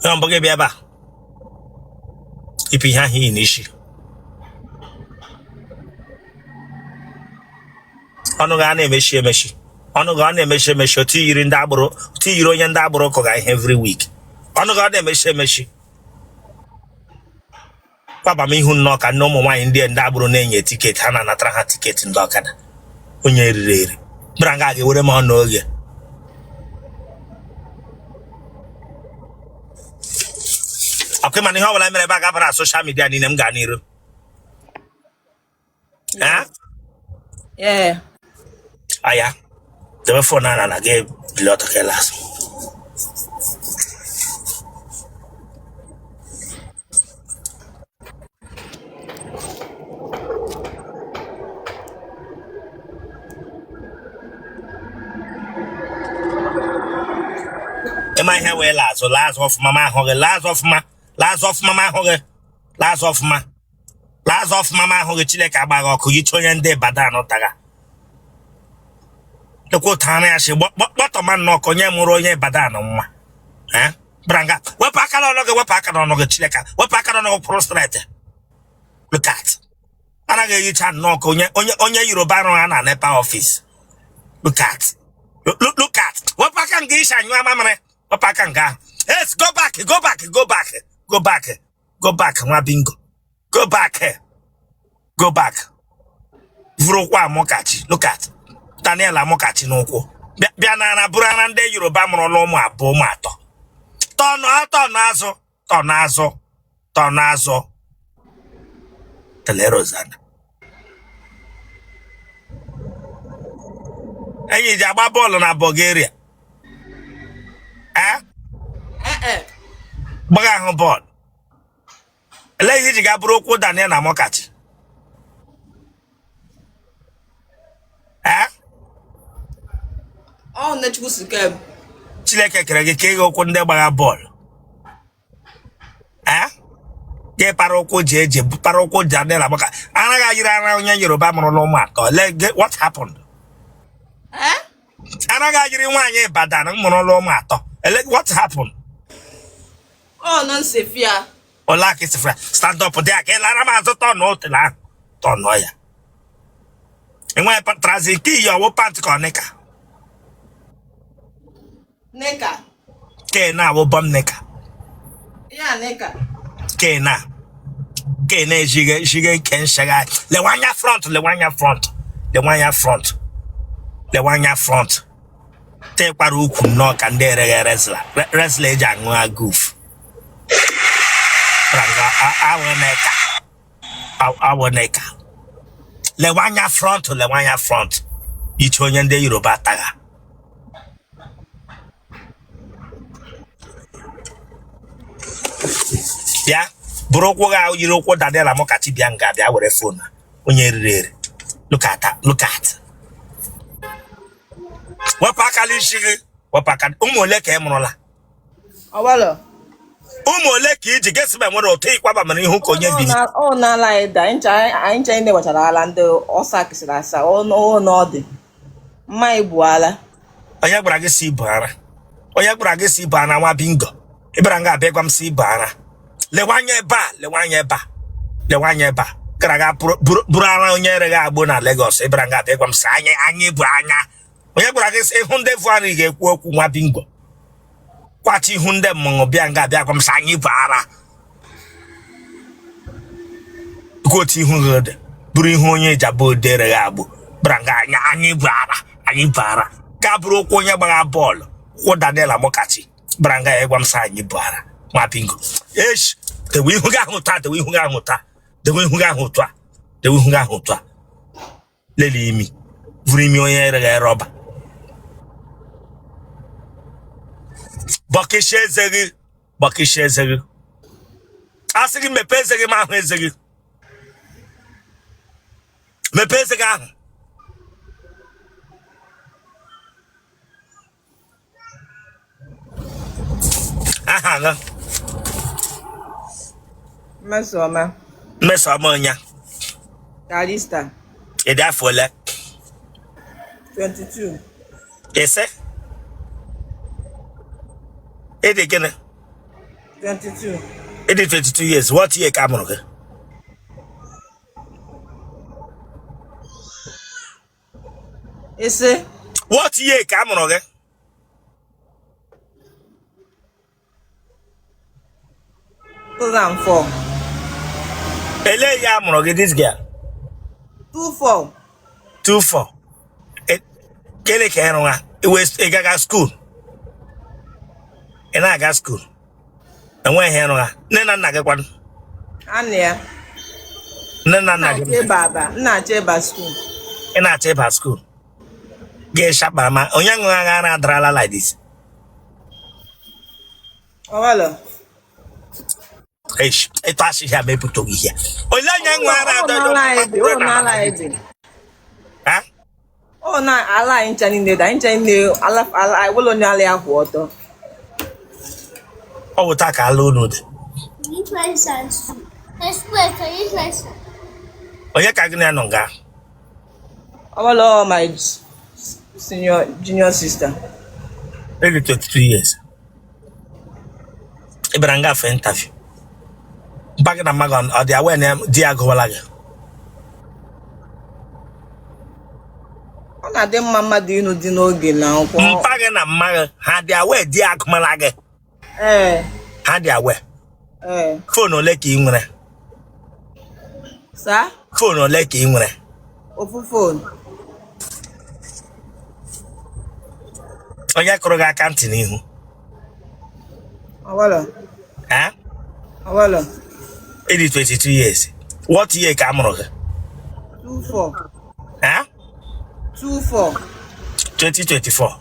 Ihe mbụ gị bịa ebe a, yipụ ihe ahụ i yi n'isi. Ọnụ gị a na-emechi emechi, ọnụ gị ọ na-emechi emechi otu yiri ndị agboro, otu yiri onye ndị agboro kụga ihe every week. Ọnụ gị ọ na-emechi emechi. Kwaba m ihu nnọọ ka nne ụmụ nwaanyị ndị agboro na-enye ticket, ha na-anatara ha ticket ndị ọkada. Onye eriri eri bịara nga ga-ewere m ọnụ oge. Ọkwa mana ihe ọbụla mere ebe a ga-abara social media niile m gaa n'iru. Yeah. Aya, debe phone a na gị bili ọtọ ka ịla azụ. Ịma ihe wee laa azụ, laa azụ ọfụma ma ahụ gị, laa azụ ọfụma, laa azụ ọfụma ma ahụ gị, laa azụ ọfụma, laa azụ ọfụma ma ahụ gị. Chineke agbaghị ọkụ gị onye ndị Ibadan taga lekwa otu ara ya si kpọtọma nnọọ ka onye mụrụ onye Ibadan nwa. Branga, wepụ aka n'ọnụ gị, wepụ aka n'ọnụ gị. Chineke, wepụ aka n'ọnụ gị, kwụrụ straight. Look at, anaghị ehicha nnọọ ka onye onye onye Yoruba rụrụ ha na NEPA office. Look at, look at, wepụ aka nga isi anyụ amamịrị, wepụ aka nga ahụ. Yes, go back, go back, go back, go back, go back, nwa bingo, go back, go back. Vụrụ ụkwụ Amokachi. Look at Daniel Amokachi n'ụkwụ. Bịa n'ara bụrụ ara ndị Yoruba mụrụla ụmụ abụọ, ụmụ atọ. Tọnụ, tọnụ azụ, tọnụ azụ, tọnụ azụ. Tele Rosanna enyi ji agba bọọlụ na Bulgaria. Ee, gbaga ahụ bọọlụ. Elee ihe iji ga bụrụ ụkwụ Daniel na Amokachi? Ee? Ọ nne Chukwu si ke m. Chineke kere gị ka ịgha ụkwụ ndị gbagha bọọlụ. Ee? Gị para ụkwụ ji eji para ụkwụ Daniel Amokachi. Anaghị ayiri ara onye Yoruba mụrụla ụmụ atọ. Lee what happened? Ee? Anaghị ayiri nwaanyị Ibadan mụrụla ụmụ atọ. Ele what happened? Ọ nọ nsefia. Ụlọ aka isi stand up dị aka ịlara m azụ tọnụ otele ahụ tọnụ ya. Enweghị trouser nke iyi ọwụ pant ka ọ knicker. Knicker. Ke na-awụ bum knicker. Ya knicker. Ke na ke na-ejighe jighe nke nshagha. Lewe anya front, lewe anya front, lewe anya front, lewe anya front. Tekwara ukwu nnọọ ka ndị ereghe Rizla Rizla eji aṅụ aguf. Awụ knicker. Lewe anya front, lewe anya front. Iche onye ndị Yoruba tagha. Bịa bụrụ ụkwụ gị ahụ yiri ụkwụ Daniel Amokachi bịa nga bịa were phone onye riri eri. Look at that, look at. Wepụ aka n'isi gị, wepụ aka. Ụmụ ole ka ị mụrụla? Ọwalọ. Ụmụ ole ka iji gesi ma nwere ụtọ ịkwaba mere ihu ka onye biri? Ọ na-ala anyị da anyị ncha anyị na-ewechara ala ndị ọsa kesịrị asa ọ na ọ dị mma ibu ala. Onye gwara gị si ibu ara? Onye gwara gị si ibu ara nwa bingo? Ị bịara nga abịa gwa m si ibu ara. Lewe anya ebe a, lewe anya ebe a, lewe anya ebe a. Gara ga buru ara onye ereghị agbo na Lagos. Ị bịara nga abịa gwa m si anyị anyị bụ anya. Onye gwara gị sị ịhụ ndị vu ara ị ga-ekwu okwu nwa bingo? Kwachi ihu ndị mmọnwụ bịa nga abịa gwa m sị anyị bụ ara. Kwuo otu ihu gị dị bụrụ ihu onye Ijabụ Ode ereghị agbụ bịara nga anya anyị bụ ara, anyị bụ ara. Ka bụrụ ụkwụ onye gbagha bọọlụ ụkwụ Daniel Amokachi bịara nga ya gwa m sị anyị bụ ara nwa bingo. Esh, dewe ihu gị ahụ taa, dewe ihu gị ahụ taa, dewe ihu gị ahụ otu a, dewe ihu gị ahụ otu a. Lele imi vụrụ imi onye ereghị rọba. Bọkịsha eze gị, bọkịsha eze gị. A sị gị mepee eze gị ma ahụ eze gị. Mepee eze gị ahụ. Aha gị? Mmesoma. Mmesoma onye? Kalista. Ị dị afọ ole? 22. Ise? Ị dị gịnị? 22. Ị dị 22 years. What year ka a mụrụ gị? Ise. What year ka a mụrụ gị? 2004. Ele year a mụrụ gị this girl? 24. 24. Gịnị ka ị rụga? Ị gaga school? Ị na-aga school? Enweghị ihe ị rụga. Nne na nna gị kwanụ? Anị ya. Nne na nna gị? M na-achọ ịba school. Ị na-achọ ịba school? Ga-eshakpara ma onye ṅụrụ agha ara adarala like this. Ọwalọ. Eish, ịtụ asị ihe a ma ebute gị ihe. Onye onye ṅụrụ ara adara ala anyị dị. Ha? Ọ na ala anyị ncha niile dị, anyị ncha niile ala ala anyị nwere onye ala ya kwụ ọtọ. Ọ bụ taa ka ala unu dị. Onye ka gị na ya nọ nga? Ọwalọ my senior junior sister. Ị dị 23 years. Ị bịara nga for interview. Mpa gị na mma gị ọ dị aware na di ya agụwala gị? Ọ na-adị mma mmadụ ịnụ di n'oge na nkwụ. Mpa gị na mma gị ha dị aware di ya agụmala gị? Ee. Ha dị aware? Ee. Phone ole ka ị nwere? Sir? Phone ole ka ị nwere? Ofu phone. Onye kụrụ gị aka ntị n'ihu? Ọwalọ. Eh? Ọwalọ. Ị dị 22 years. What year ka a mụrụ gị? 24. Eh? 24. 2024.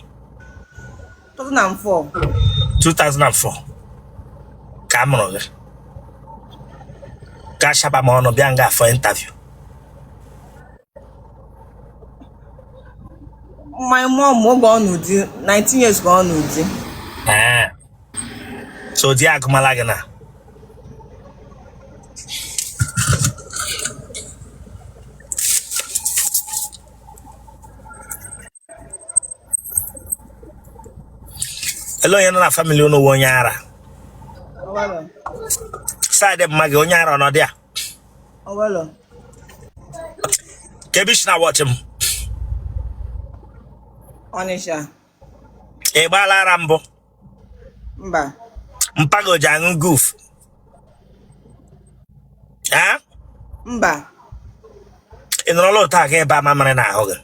2004. 2004 ka a mụrụ gị. Ka shaba m ọnụ bịa nga for interview. My mom oge ọ nụ di 19 years ka ọ nụ di. Ee. So di agụmala gị na ele onye nọ na family unu wụ onye ara? Side mma gị onye ara ọ nọ there? Kee ebe i si na-watch m? Ọnịsha. Ị gbaala ara mbụ? Mba. Mpa gị o ji aṅụ guf? Mba. Ị nọrọla otu a ga ebe a mamịrị n'ahụ gị?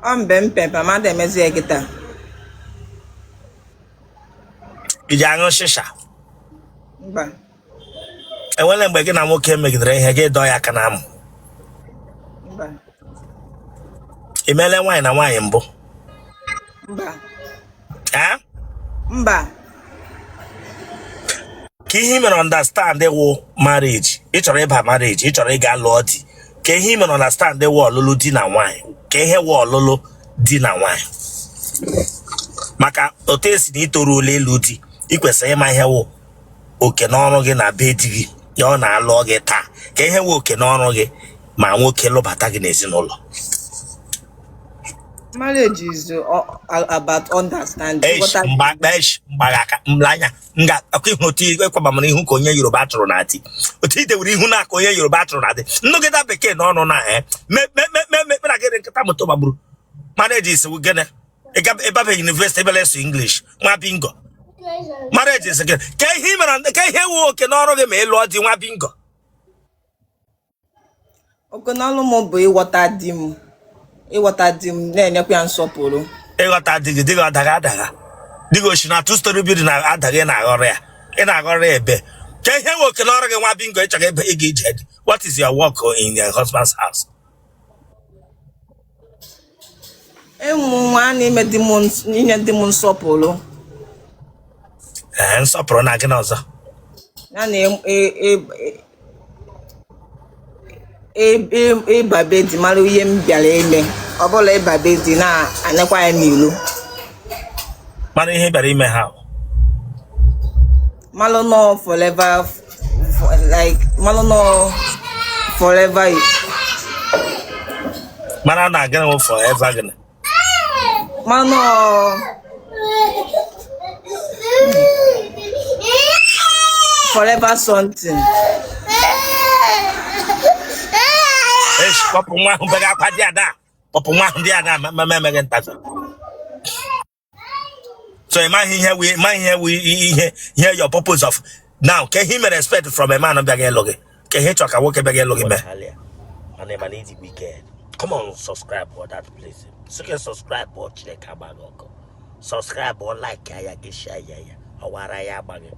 Ọ mgbe m pe mpe, ma emezi ya kịta. I ji aṅụ shisha? Mba. Enwere mgbe gị na nwoke megidere ihe gị dọọ ya aka na amụ? Mba. Ị meela nwaanyị na nwaanyị mbụ? Mba. Ee? Mba. Kee ihe ị mere understand wụ marriage, ị chọrọ ịba marriage, ị chọrọ ịga lụọ di. Kee ihe ị mere understand wụ ọlụlụ di na nwaanyị? Kee ihe wụ ọlụlụ di na nwaanyị? Maka otu esi na i toruola ịlụ di, ị kwesịrị ịma ihe wụ oke n'ọrụ gị na be di gị ya ọ na-alụ gị taa. Kee ihe wụ oke n'ọrụ gị ma nwoke lụbata gị n'ezinụlọ? Marriage is about understanding. Eish, mgba eish, mgbagha aka mlanya nga akwa ihu otu ịkwabamara ihu ka onye Yoruba chụrụ na di otu i dewere ihu na ka onye Yoruba chụrụ na di nnụgịda bekee na ọnụ na e mekpere gịnị nkịta moto gbagburu marriage is gịnị? Ị babeghị university ebe lesụ English nwa bingo. Marriage is gịnị? Kee ihe mere kee ihe wụ oke n'ọrụ gị ma ị lụọ di nwa bingo? Oke n'ọrụ m bụ ịghọta di m, ịghọta di m, na-enyekwa ya nsọpụrụ. Ịghọta di gị, di gị ọ daga adaga, di gị o si na two story building na-adaga, ị na-aghọrọ ya, ị na-aghọrọ ya ebe. Kee ihe wụ oke n'ọrụ gị nwa bingo? Ị chọrọ ebe ị ga-ije di. What is your work in your husband's house? Ịmụ nwa na ime di m inye di m nsọpụrụ. Ee, nsọpụrụ na gịnị ọzọ? Ya na ịba be di mara ihe m bịara ime, ọ bụla ịba be di na-anekwa ya n'ilo. Mara ihe ị bịara ime ha. Malụ nọ forever, like malụ nọ forever. Mara na gịnị wụ forever gịnị? Malụ nọ Forever something. Esh, kpọpụ nwa ahụ bega akwa dị ada. Kpọpụ nwa ahụ dị ada ma ma emeghị ntazi. So ị maghị ihe wụ maghị ihe wụ ihe ihe your purpose of now ka ihe i mere expect from a man bịaga ịlụ gị ka ihe ị chọrọ ka nwoke bịaga ịlụ gị mee. Mana ị ma na ị dị wicked. Come on, subscribe for that place. Sị gị subscribe ọ Chineke agba gị ọkụ. Subscribe ọ like ya gị share ya ya ọwara ya agba gị.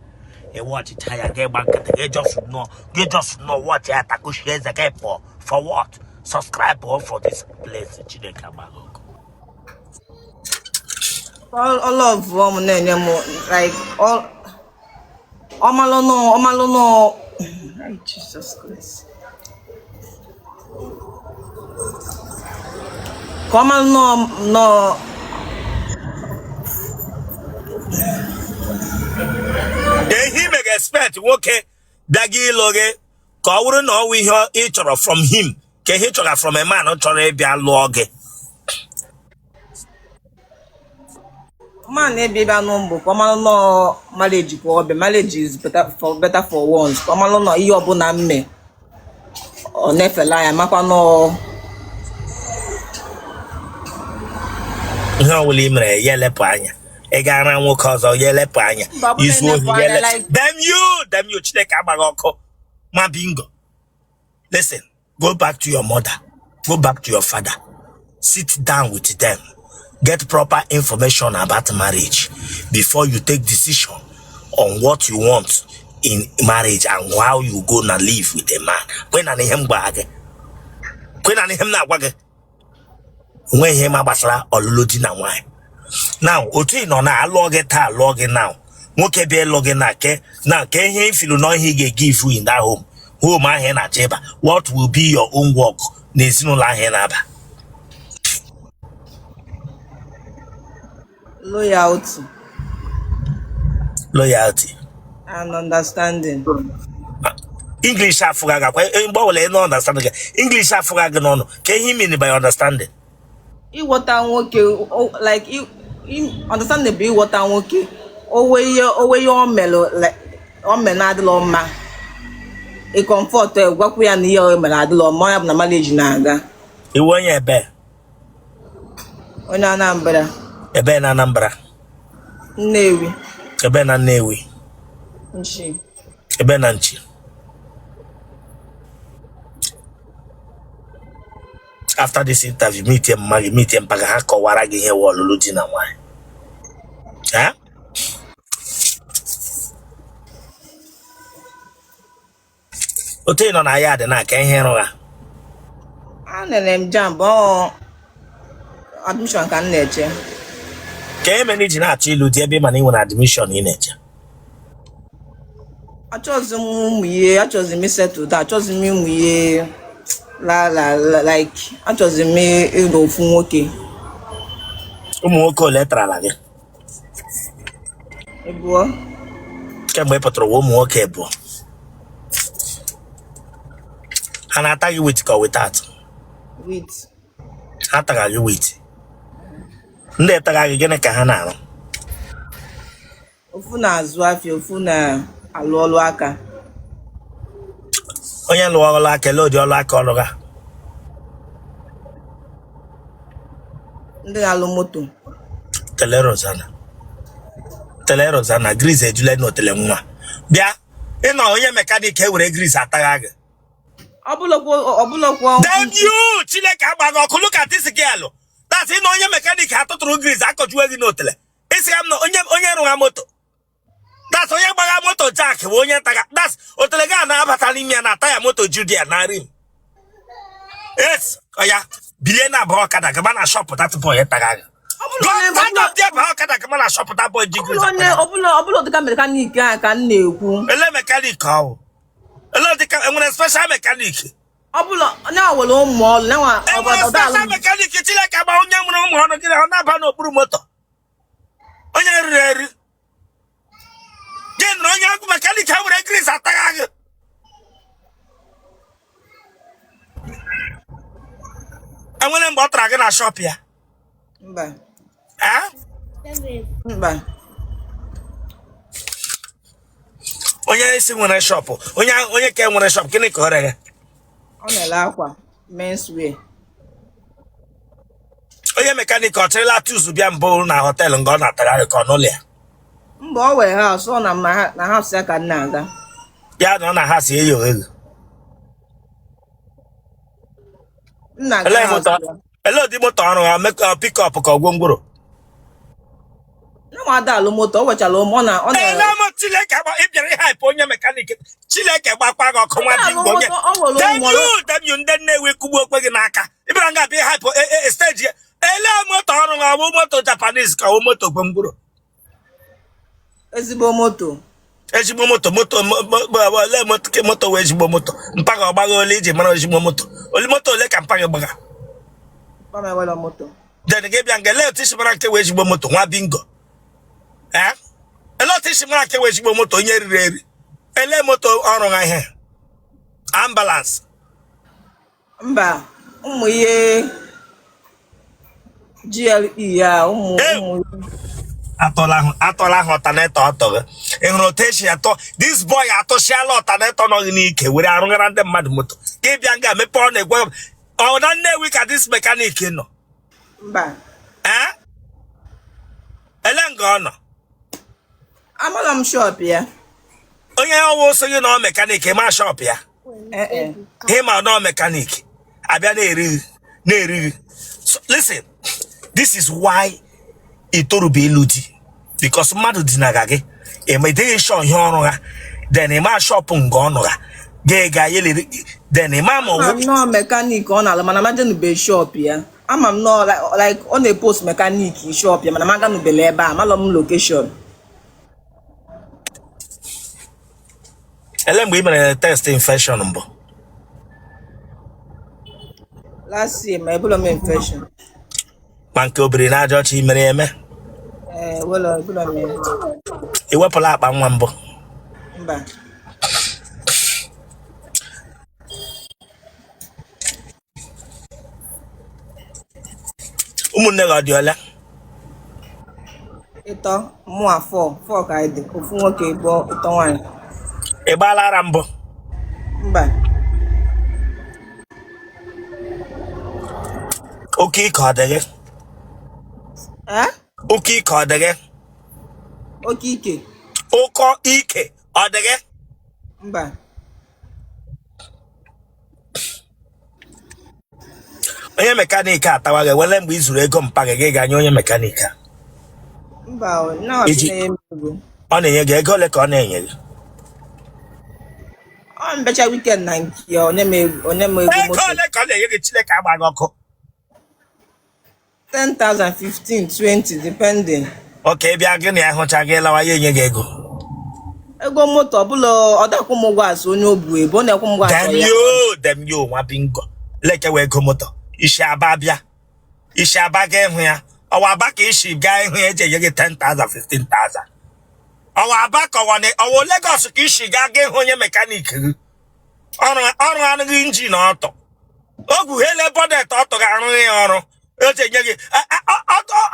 Ị watchịcha ya gị gba nkịtị gị just nọ gị just nọ watch ya takushie eze gị pụọ for what? Subscribe ọ for this place Chineke agba gị ọkụ. All of them na-enye m like all ọmalụnụ ọmalụnụ. Ay, Jesus Christ. Ka ọmalụnụ nọ. Ihe i mega expect nwoke bịaga ịlụ gị ka ọ bụrụ na ọ wụ ihe ị chọrọ from him ka ihe ị chọrọ from a man chọrọ ịbịa lụọ gị. Man na-ebi ebe anụ mbụ ka ọ malụ nọ marriage ka ọ bịa marriage is better for better for once ka ọ malụ nọ ihe ọbụla mme ọ na-efela ya makwa nọ. Ihe ọbụla ị mere ya elepụ anya, ị gara nwoke ọzọ ya elepụ anya, Mba, ọ bụrụ izu ohi na-elepụ ya anya ele like damn you, damn you, Chineke agba gị ọkụ ma bingo. Listen, go back to your mother, go back to your father, sit down with them, get proper information about marriage before you take decision on what you want in marriage and how you gonna live with a man. Kwe na ihe m gwara gị, kwe na ihe m na-agwa gị, nwe ihe ma gbasara ọlụlụ di na nwaanyị. Now otu ị nọ na alụọ gị taa alụọ gị now nwoke bịa ịlụ gị na ke na ke ihe ị feel na ihe ị ga-egive in that home home ahụ ị na-achọ ịba, what will be your own work n'ezinụlọ ahụ ị na-aba? Loyalty. Loyalty. And understanding. English afụga gị akwa mgbe ọbụla ị nọ understand gị English afụga gị n'ọnụ ka ihe mean by understanding. Ịghọta nwoke like understanding bụ ịghọta nwoke owe ihe owe ihe o mere like, o mere na-adịlọ mma ị comfort ya gwakwu ya na ihe o mere adịlọ mma ya bụ na marriage na-aga. Ị wụ onye ebe? Onye Anambra. Ebe na Anambra? Nnewi. Ebe na Nnewi? Nchi. Ebe na Nchi? After this interview, meet mma gị, meet mpa gị, ha kọwara gị ihe wụ ọlụlụ di na nwaanyị. Ha? Otu ị nọ na ya dị na aka ihe ịrụ ha. Anere m JAMB, ọ admission ka m na-eche. Ka e mere iji na-achọ ịlụ di ebe ị ma na ị nwere admission ị na-eche? Achọghịzi m ụmụ ihe, achọghịzi m isettle down, achọghịzi m ịmụ ihe la la la like achọghịzi m ịlụ ofu nwoke. Ụmụ nwoke ole tarala gị? Ịbụọ. Kemgbe ị pụtara ụwa ụmụ nwoke ịbụọ. Ha na-ata gị with ka without? With. Ha tara gị with. Ndị tara gị gịnị ka ha na-arụ? Ofu na-azụ afịa, ofu na-alụ ọlụ aka. Onye lụọ ọlụ aka, ele ụdị ọlụ aka ọ lụga? Ndị na-alụ moto. Tele Rosanna, tele Rosanna, grease ejule n'otele nwa. Bịa, ị nọ onye mechanic ewere grease atagha gị. Ọbụlọkwa. Damn you! Chineke agba gị ọkụ. Look at this girl. That's ị nọ onye mechanic atụtụrụ grease akọjuwe gị n'otele. Ị sị m na onye onye rụgha moto. That's onye gbagha moto jack bụ onye taga. That's otele gị a na-abata n'ime ya na taya moto ju dị ya na rim. Yes, oya bilie na abụọ ọkada gaba na shop that boy taga gị. Go stand up there baa ọkada gaba na shop that boy ji grease ataga. Ọbụla ụdịka mechanic a ka m na-ekwu. Ele mechanic ahụ. Ele dịka enwere special mechanic. Ọbụla na nwere ụmụ ọlụ na nwa Enwere special mechanic. Chineke agba onye nwere ụmụ ọrụ gị ọ na-aba n'okpuru moto. Onye riri eri. Gị nụrụ onye ọgwụ mechanic e were grease atagha gị. Enwere mgbe ọ tara gị na shop ya? Mba. Eh? Mba. Onye isi nwere shop, onye onye ka nwere shop, gịnị ka o rere? Ọ na-ele akwa, men's wear. Onye mechanic ọ chịrịla tools bịa mbụ na hotel nga ọ na-atagharị ka ọ n'ụlọ ya? Mba, ọ were house, ọ na na house ya ka m na-aga. Ya nọ na ha si eyi oghe. M na-aga Elee house moto? ya. Elee ụdị moto ọrụ ha, pickup ka ọ gwongworo? Na m ada alụ moto, o wechara ụmụ ọ na ọ na Ele m, Chineke agba ị bịara ịhype onye mechanic, Chineke gbakwa gị ọkụ nwa Ọ na-alụ bingo onye moto, ọ nwere Damn ụmụ you, damn you, ndị Nnewi kugbu okwe gị n'aka. Ị bịara nga bịa ịhype stage ya. Elee moto ọrụ ha, ọ bụ moto Japanese ka ọ bụ moto gwongworo? Ezigbo moto. Ezigbo moto, moto ole moto, moto wee ezigbo moto mpa gị ọgbaghị ole iji mara ezigbo moto ole, moto ole ka mpa gị gbaga? Papa m enwere moto. Then gị bịa nga, elee otu isi mara nke wee ezigbo moto, nwa bingo? Ee, elee otu isi mara nke wee ezigbo moto, onye riri eri? Elee moto ọrụ ha, ihe ambulance? Mba, ụmụ ihe GLE ya, ụmụ ụmụ Atọla ahụ, atọla ahụ alternator ọtọ gị. Ị hụrụ otu esi atọ? This boy atụsịala alternator nọghị n'ike were arụghara ndị mmadụ moto. Ka ị bịa nga mepe ọ na-egwe ọ na Nnewi ka this mechanic nọ? Mba. Ee, ele nga ọ nọ? Amara m shop ya. Onye ọwụ sị gị na ọ mechanic, ma shop ya? Ee. Ịma na ọ mechanic abịa na-eri gị, na-eri gị. So, listen, this is why ị torube ịlụ di, because mmadụ dinaga gị, ịma ịdịghị sure ihe ọrụ ha, then ịma shop nga ọ nọ ha ga-ega yelere, then ịma ma Ama m ọwụ nọọ mechanic ọ na-alụ, mana majenube shop ya. Ama m nọọ like ọ na-epost mechanic shop ya, mana m aganubele ebe a, amalọ m location. Ele mgbe ị mere test infection mbụ? Last year, ma ebula m infection. Ma nke obiri na aja ọcha, ị mere ya eme? Ee, welo ebula m ya. Ị wepụla akpa nwa mbụ? Mba. Ụmụnne gị ọ dị ole? Ịtọ, mụa four, four ka anyị dị. Ofu nwoke, bụ ịtọ nwaanyị. Ị gbaala ara mbụ? Mba. Oke ike ọ dị gị? Ee? Oke ike ọ dị gị? Oke ike? Ụkọ ike ọ dị gị? Mba. Onye mechanic atawa gị wele mgbe ị zuru ego mpa gị, gị ga-nye onye mechanic a? Mba o, nna Iji na-enye m ego. Ọ na-enye gị ego ole ka ọ na-enye gị? Ọ mbecha weekend na nke ya, onye m ego, onye m ego Ego moto. ole ka ọ na-enye gị? Chineke agba gị ọkụ. 10,000, 15, 20, depending. Okay, bịa gị na ya hụcha gị lawa, ya enye gị ego? Ego moto ọbụla ọ dakwụ m ụgwọ asụ onye o bu ebu, ọ na-ekwu m ụgwọ asụ Damn ya. you, damn you, nwa bingo leke wee ego moto isi Aba bịa, isi Aba ga ịhụ ya, ọwa Aba ka isi gaa ịhụ ya eji enye gị 10,000, 15,000? Ọwa Aba ka ọwa ọwa Lagos ka isi gaa ga ịhụ onye mechanic gị ọrụ ọrụ arụghị engine ọtọ ogwu hele bonnet ọtọ ga-arụghị ya ọrụ eji enye gị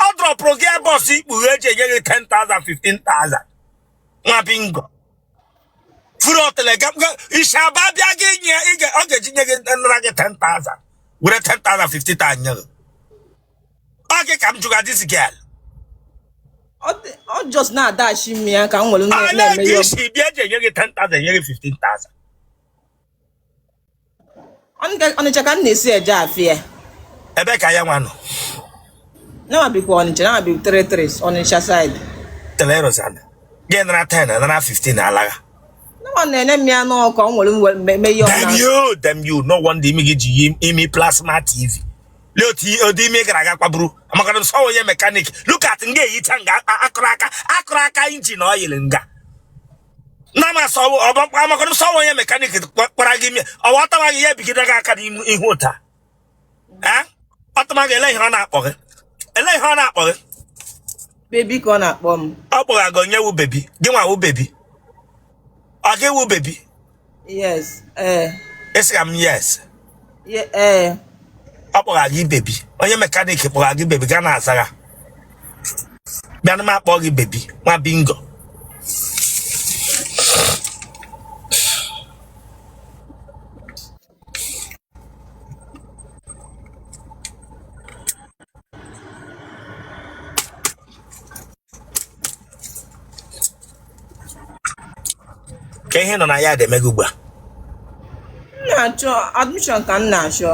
ọ dropụrụ gị bọs ikpughe eji enye gị 10,000, 15,000, nwa bingo furu otele isi Aba bịa gị nye ọ ga-eji nye gị nara gị 10,000, were 10,000, 15,000 nye gị. Ọ gị ka m jụga this girl. Ọ just na-adachi m ya ka m nwere Ole na-eme ka ihe. isi bịa eji enye gị 10,000, enye gị 15,000? Ọnịcha ka m na-esi eje afịa. Ebe ka ya nwa nọ? Nawa bikwa Ọnịcha, nawa bi 33 Ọnịcha side. Telerosana gị nara 10, nara 15 alagha. Nawa na-enye m ya n'ọkụ ọ nwere mee ihe Damn ọbụla. you, damn you. No wonder imi gị ji yi imi plasma TV. Lee otu ụdị imi gara aga kwaburu maka na sọ onye mechanic. Look at nga ehicha nga akụrụ aka, akụrụ aka engine oil nga na ma sọ amaka na sọ onye mechanic kpara gị imi ọwa ọtama gị ya ebigide gị aka n'ihu ihu ụta. Eh? Ọtama gị, ele ihe ọ na-akpọ gị, ele ihe ọ na-akpọ gị? Baby ka ọ na-akpọ m. Ọ kpọga gị onye wu baby? Gị nwa wu baby? Ọ gị wu baby? Yes, ee. Esi ka m yes. Ee. Ọ kpọga gị baby, onye mechanic kpọga gị baby, gaa na-aza ya bịa na m akpọ gị baby, nwa bingo. Ka ihe nọ na ya dị eme gị ugbu a? M na-achọ admission ka m na-achọ.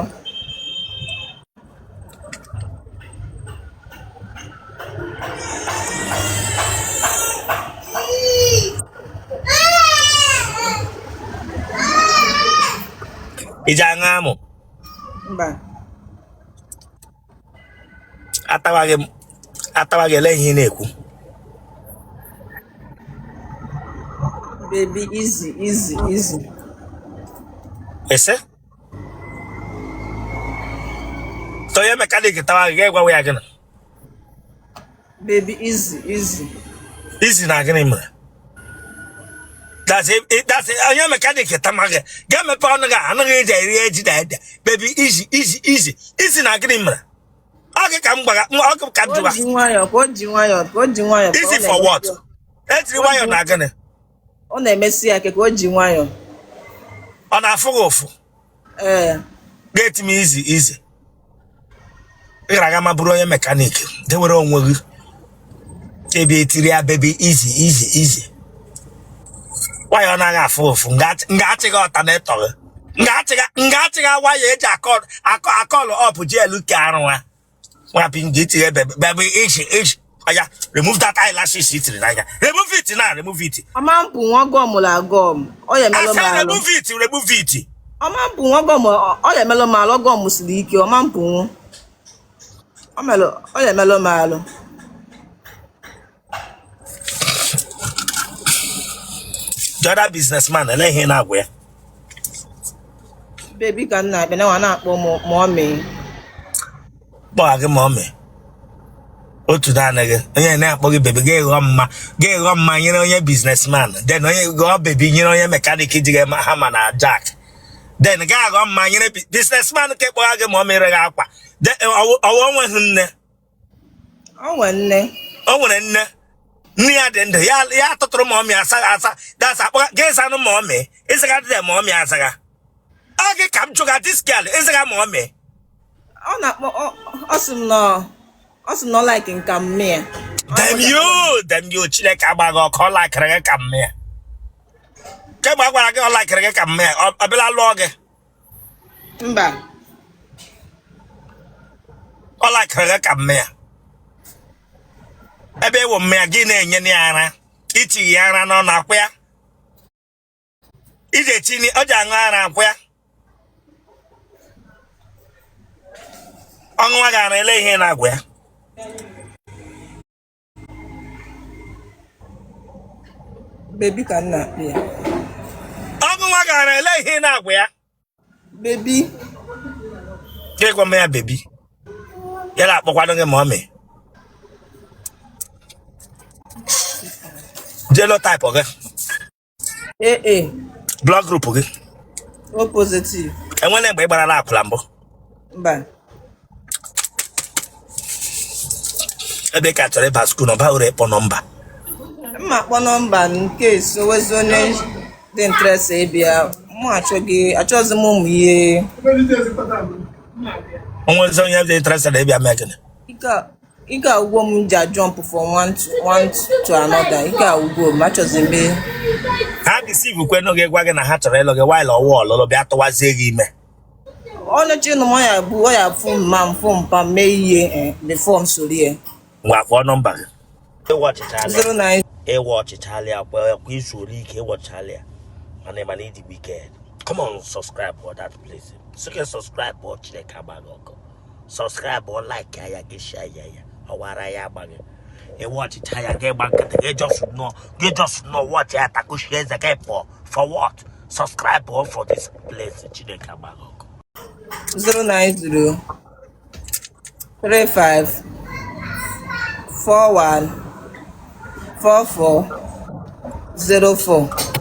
I ji aṅụ amụ? Mba. Atawa gị, atawa gị, ele ihe ị na-ekwu? Baby, easy, easy, easy. Ese ka onye mechanic tawa gị, ga-egwawa ya gịnị? Baby, easy, easy. Easy na gịnị mere? That's it. Onye mechanic tama gị, ga-emepe ọnụ gị anaghị eji eri eji na ede. Baby, easy, easy, easy, easy na gịnị mere? Ọ gị ka m gwara, ọ gị ka m Ka o jụwa. ji nwayọọ, ka o ji nwayọọ, ka o ji nwayọọ, ka ọ Easy for na-emesi what? Ejiri nwayọọ na gịnị? Ọ na-emesi ya ike ka o ji nwayọọ. Ọ na-afụ gị ụfụ? Ee. Ga-eti m easy, easy. Ị gara aga ma bụrụ onye mechanic dewere onwe gị ebe etiri ya baby easy, easy, easy. Waya ọ naghị afụ ụfụ, nga achịghị alternator gị, nga achịghị waya eji akọlụ ọpụ ji elu ke arụ ha nwapụ nga itinye baby easy, easy. Oya, remove that eyelashes i tiri n'anya. Remove it now, remove it. Ọma mpụ nwa gum la gum. Ọ ya I emelụ m said alụ. remove it, remove it. Ọma mpụ nwa gum, ọ ya emelụ m alụ, gum siri ike, ọma mpụ nwa. Ọ melụ, ọ ya emelụ m alụ. The other businessman, ele ihe ị na-agwa ya? Baby ka m na-abịa na nwa na-akpọ m mommy. Kpọọ gị mommy. Otu naanị gị onye na-akpọ gị baby, gị ghọọ mma, gị ghọọ mma nyere onye businessman, then onye ghọọ baby nyere onye mechanic ji gị hammer na jack, then gị aghọọ mma nyere businessman ka kpọọ gị mommy re gị akwa. Ọwụ onweghị nne? O nwere nne. O nwere nne, nne ya dị ndụ, ya atụtụrụ mommy asa asa dasa akpọ gị zanụ mommy ịzaga dị mommy azaga. Ọ gị ka m jụga, this girl ịzaga mommy? Ọ na-akpọ, ọ sị m na ọ sị na ọ like nka mmịa. Damn you, damn you, Chineke agbaghị ọkụ. Ọ likere gị ka mmịa kemgbe a gwara gị ọ likere gị ka mmịa, ọ bịala lụọ gị? Mba. Ọ likere gị ka mmịa ebe ịwụ mmịa gị na-enye ya ara, ichighi ya ara n'ọnụ akwụ ya iji etinye ọ ji aṅụ ara akwụ ya ọṅụnwa gị ara, ele ihe na-agwa ya? Baby ka m na-akpọ ya. Ọṅụnwa gị ara, ele ihe na-agwa ya? Baby. Gị gwa m ya baby, ya na-akpọkwanụ gị mommy. Genotype gị? AA. Blood group gị? O positive. Enwere mgbe ị gbarala akwụla mbụ? Mba. Ebe ka chọrọ ịba school na ọba uru ịkpọ nọmba? Mma akpọ nọmba nke so wezi onye dị interest ịbịa mụ achọghị, achọghịzi m ụmụ ihe. Onwezi onye dị interested ịbịa mee gịnị? Ike agwụgo m ji jump from one to another. Ike agwụgo m, achọzi m. Ha deceive kwenụ gị, gwa gị na ha chọrọ ịlụ gị while ọwụ ọlụlụ bịa tụwazie gị ime. Onye chi nụ m ya bụ ọ ya fụ mma m fụ mpa m mee ihe before m soro ya. Ngwa, kpọọ nọmba gị. Ịwa ọchịchalị. 09. Ịwa ọchịchalị akwa akwa izu ole ike ịwa ọchịchalị ya, mana ịdị wicked. Come on, subscribe for that place. Sị subscribe ọ, Chineke agbaghị ọkụ. Subscribe ọ, like ya, gị share ya, ya ọwara ya agbaghị. Ịwa ọchịcha ya, gị gba nkịtị, gị just nọ, gị just nọ watch ya, takushi eze gị pụọ. For what? Subscribe ọ for this place. Chineke agbaghị ọkụ. 090 35 41 44 04.